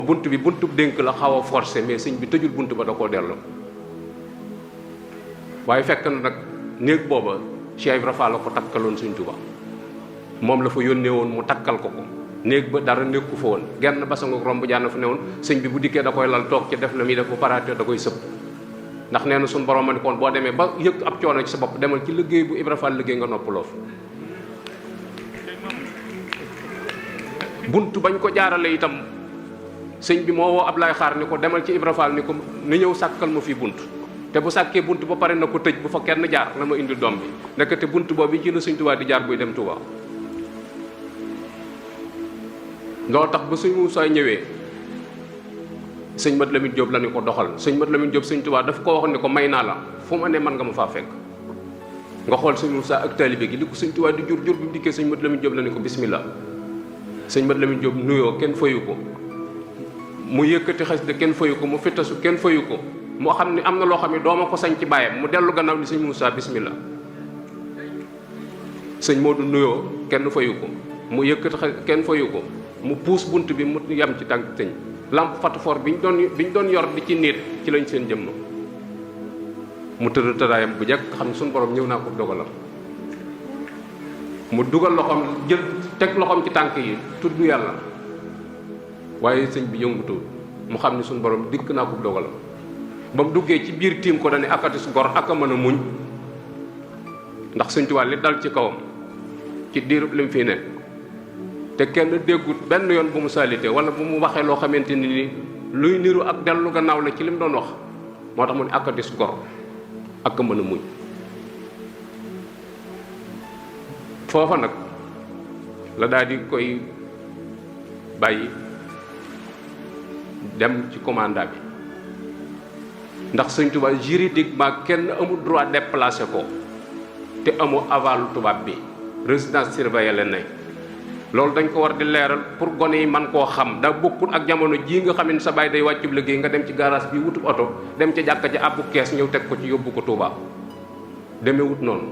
bunt bi buntu dénk la xaw a forcé mais sëñ bi tëjul bunt ba da koo delloo waaye fekk na nag néeg booba Cheikh Ibra Fall la ko takkaloon sëñ Tuubaa moom la fa yónnee woon mu takkal ko néeg ba dara nekku fa woon genn basangu romb jaan fa ne woon sëñ bi bu dikkee da koy lal toog ci def la muy def bu paraatee da koy sëpp ndax nee na suñu borom ma ni koon boo demee ba yëg ab coono ci sa bopp demal ci liggéey bu Ibra Fall liggéey nga noppaloo fa bunt bañ ko jaarale itam sëñ bi moo woo Ablaye Xaar ni ko demal ci Ibra Fall ni ko ni ñëw sàkkal ma fi bunt te bu sàkkee bunt ba pare na ko tëj bu fa kenn jaar na ma indi doom bi nekkate bunt boobu ci la sëñ Tuubaa di jaar buy dem Tuubaa loolu tax ba sëñ Moussa ñëwee sëñ Mat Lamine Diop la ni ko doxal sëñ Mat Lamine Diop sëñ Tuubaa daf ko waxoon ni ko may naa la fu ma ne man nga ma faa fekk nga xool sëñ Moussa ak taalibe gi li ko sëñ Tuubaa di jur bi mu dikkee sëñ Mat Lamine Diop la ni ko bismillah sëñ Mat Lamine Diop nuyoo kenn fayu ko mu yëkkati xas de kenn fayu ko mu fittasu kenn fayu ko moo xam ne am na loo xam ne dooma ko sañ ci bàyyam mu dellu gannaaw ni sëñ Moussa bismillah sëñ Modou nuyoo kenn fayu ko mu yëkkati xas kenn fayu ko mu puus bunt bi mu yam ci tànk sëñ lampe fatafoor bi ñu doon yor di ci niit ci lañ seen jëmm mu tëdd tëraayam bu jekk xam ne suñu borom ñëw naa ko dogalam mu dugal loxoom jël teg loxoom ci tànk yi tudd yàlla waaye sëñ bi yëngutuwul mu xam ne suñu borom dikk naa ko dogalam ba mu duggee ci biir tiim ko dañu akati su gor ak a mën a muñ ndax sëñ Tuubaa li dal ci kawam ci diirub li mu fii ne te kenn déggut benn yoon bu mu salité wala bu mu waxee loo xamante ni luy niru ak dellu gannaaw la ci li mu doon wax moo tax mu ne akati su gor ak a mën a muñ foofa nag la daal di koy bàyyi dem ci commandant bi ndax sëñ Tuubaa juridiquement kenn amul droit déplacer ko te amoo avalu tubaab bi résidence surveillée la ne loolu dañ ko war di leeral pour gone yi man koo xam da bokkul ak jamono jii nga xam ne sa baay day wàccub liggéey nga dem ci garage bi wutub oto dem ca jàkka ja àbbu kees ñëw teg ko ci yóbbu ko Touba demee wut noonu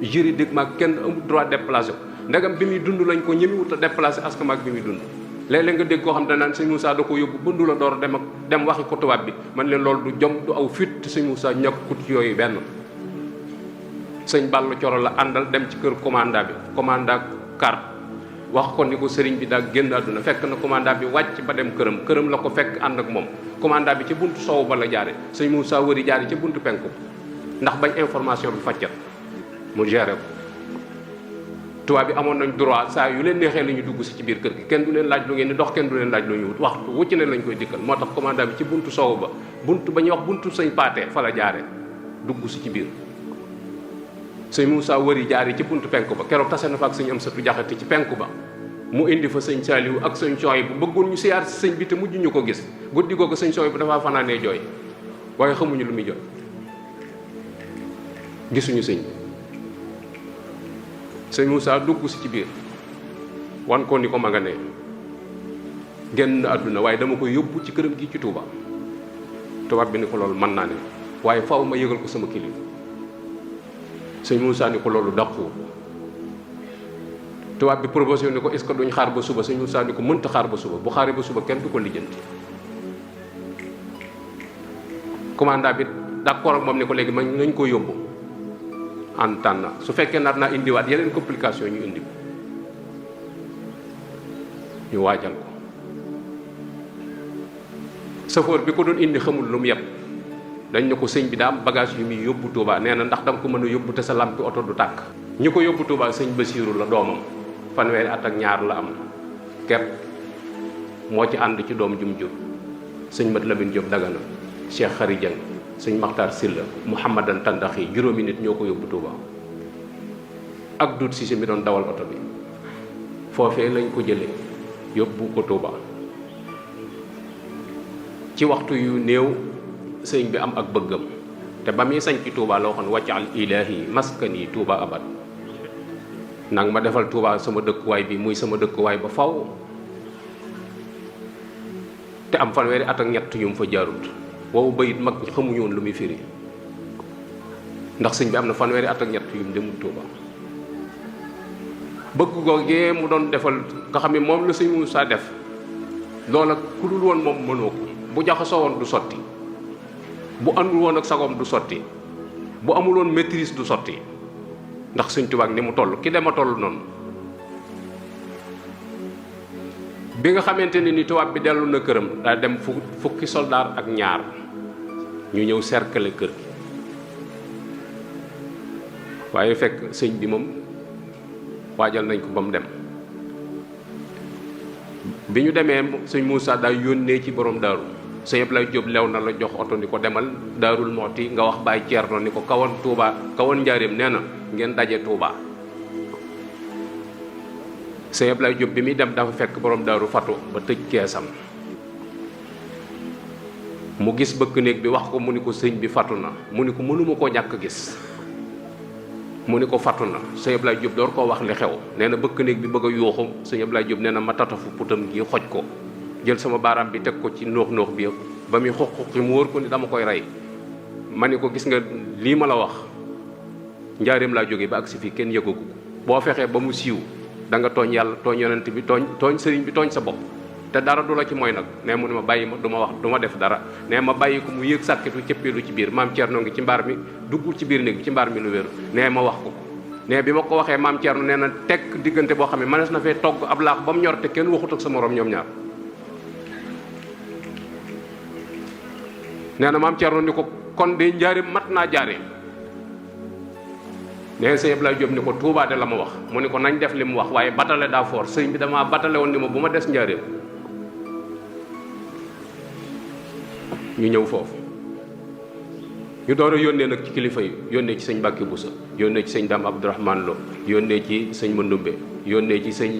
juridiquement kenn amul droit déplacer ko ndegam bi muy dund lañ ko ñëmi wut a déplacer askan ak bi muy dund léeg-léeg nga dégg koo xam ne danaan sëñ Moussa da ko yóbbu bëndu la door dem waxi ko tubaab bi man leen loolu du jom du aw fit sëñ Moussa ñàkkut yooyu benn sëñ Balla Coro la àndal dem ci kër commandant bi commandant carte wax ko ni ko sëriñ bi daa génn àdduna fekk na commandant bi wàcc ba dem këram la ko fekk ànd ak moom commandant bi ci buntu sowu ba la jaare sëñ Moussa wëri jaare ci buntu penku ndax bañ information bi faccat mu géré ko tubaab bi amoon nañ droit saa yu leen neexee la ñu dugg si ci biir kër gi kenn du leen laaj lu ngeen di dox kenn du leen laaj lu ñu wut waxtu wucc ne lañ koy dikkal moo tax commandant bi ci buntu sowu ba buntu ba ñuy wax buntu sëñ Paate fa la jaare dugg si ci biir sëñ Moussa wëri jaare ci buntu penku ba keroog tase na fa ak sëñ Amsatu Jaxate ci penku ba mu indi fa sëñ Saaliwu ak sëñ Sooy bu bëggoon ñu siyaar si sëñ bi te mujj ñu ko gis guddi googu sëñ Sooy bu dafa fanaanee jooy waaye xamuñu lu muy jooy gisuñu sëñ bi sëñ Moussa dugg si ci biir wan ko ni ko ma nga ne génn àdduna waaye dama koy yóbbu ci këram gi ci Touba tubaab bi ni ko loolu mën naa ne waaye faaw ma yëgal ko sama kilifa sëñ Moussa ni ko loolu dàquwul tubaab bi proposé ni ko est-ce que duñ xaar ba suba sëñ Moussa ni ko mënta xaar ba suba bu xaaree ba suba kenn du ko lijjanti commandant bi d'accord ak moom ni ko léegi man nañ ko yóbbu en tànn su fekkee nar naa indiwaat yeneen complication ñu indi ko ñu waajal ko safoor bi ko doon indi xamul lu mu yeb dañ ne ko sëñ bi daa am bagage yu muy yóbbu Touba nee na ndax danga ko mën a yóbbu te sa lampi oto du tàkk ñi ko yóbbu Touba sëñ Basiiru la doomam fanweeri at ak ñaar la am kepp moo ci ànd ci doom jum jur sëñ Mat Lamin Jóob Dagana Cheikh Xari Jeng sëñ Maxtaar Silla Mouhamadan Tandaxi juróomi nit ñoo ko yóbbu Touba ak dut si mi doon dawal oto bi foofee lañ ko jëlee yóbbu ko Touba ci waxtu yu néew sëñ bi am ak bëggam te ba muy sañ ci Touba la waxoon waccal ilaahi maskani Touba abad nang ma defal Touba sama dëkkuwaay bi muy sama dëkkuwaay ba faw te am fanweeri at ak ñett yu mu fa jaarut woowu bayit mag ñi xamuñu woon lu muy firi ndax sëñ bi am na fanweeri at ak ñett yu mu demul Touba bëgg googee mu doon defal nga xam ne moom la sëñ Moussa def loola ku dul woon moom mënoo ko. bu jaxasoo woon du sotti, bu àndul woon ak sagoom du sotti, bu amul woon maîtrise du sotti, ndax Sëñ Tuubaa ni mu toll ki dema toll noonu. bi nga xamante ni tubaab bi dellu na këram daa dem fukki soldaar ak ñaar ñu ñëw cercle kër gi, waaye fekk sëñ bi moom waajal nañ ko ba mu dem. bi ñu demee sëñ Moussa daa yónnee ci borom daaru, sëñ Ablaye Diop lew na la jox oto ni ko demal Daarul Mooti nga wax Baay Ceerno ni ko kawoon Touba kawoon Njaaréem nee na ngeen daje Touba. sëñ Ablaye Diop bi muy dem dafa fekk borom daaru fatu ba tëj keesam, mu gis bëkk néeg bi wax ko mu ni ko sëñ bi fatu na, mu ni ko mënuma koo ñàkk gis, mu ni ko fatu na. sëñ Ablaye Diop door koo wax li xew, nee na bëkk néeg bi bëgg a yuuxu, sëñ Ablaye Diop nee na ma tatafu putam gi xoj ko, jël sama baaraam bi teg ko ci noox noox bi ba muy xuqi mu wóor ko ni dama koy rey. ma ni ko gis nga lii ma la wax Njaaréem laa jógee ba agsi fii kenn yëgagu ko, boo fexee ba mu siiw da nga tooñ yàlla tooñ yonent bi tooñ sëriñ bi tooñ sa bopp, te dara du la ci mooy nag. nee mu ne ma bàyyi ma du ma wax du ma def dara, nee ma bàyyi ko mu yéeg sàkkitu cëppeelu ci biir. maam Thierno ngi ci mbaar mi duggul ci biir néeg bi ci mbaar mi lu wéru, nee ma wax ko. nee bi ma ko waxee maam Thierno nee na tekk diggante boo xam ne mënees na fee togg ab laax ba mu ñor te kenn waxut ak sa morom ñoom ñaar. nee na maam Thierno ni ko kon de Njaaréem mat naa jaaree. nee sëñ Ablaye Diop ni ko Touba de la ma wax, mu ni ko nañ def li mu wax, waaye batale daa foor. sëñ bi damaa batale woon ni ma bu ma des Njaaréem. ñu ñëw foofu ñu door a yónnee nag ci kilifa yi, yónnee ci sëñ Mbàkke Buso, yónnee ci sëñ Dame Abdourahmane Lo, yónnee ci sëñ Mandumbe, yónnee ci sëñ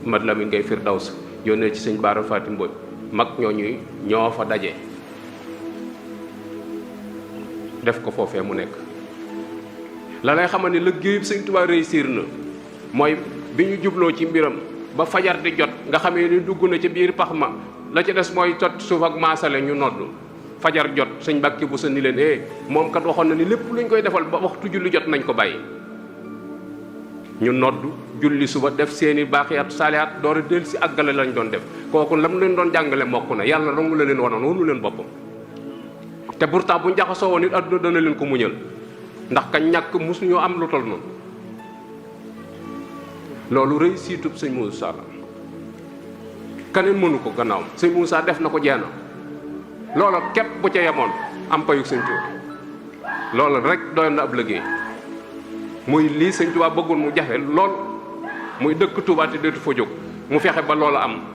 Mat Lamin Ngay Firdaws, yónnee ci sëñ Baara Fatim Mbodj. mag ñooñu ñoo fa daje def ko foofee mu nekk. la lay xamal ni liggéeyub sëñ Tuubaa réussir na mooy bi ñu jubloo ci mbiram ba fajar di jot nga xamee ni dugg na ci biir pax ma, la ci des mooy tot suuf ak maasale ñu nodd fajar jot. sëñ Mbàkke bu sa ni leen moom kat waxoon na ni lépp luñ koy defal ba waxtu julli jot nañ ko bàyyi. ñu nodd julli suba def seeni baaxiyaat saalihaat door a del si àggale lañ doon def. kooku lam leen doon jàngale mokk na, yàlla rongu la leen wanoon wonu leen boppam. te pourtant bu njaxasoo woon it adduna dana leen ko muñal, ndax ka ñàkk mosuñoo am lu tol noonu. loolu réussitub sëñ Moussa la, keneen mënu ko gannaawam. sëñ Moussa def na ko jeena, loola képp bu ca yemoon am payug sëñ Tuubaa. loola rek doy na ab liggéey. muy lii sëñ Tuubaa bëggoon mu jafe lool, muy dëkk Tuubaa te dootu fa jóg, mu fexe ba loola am.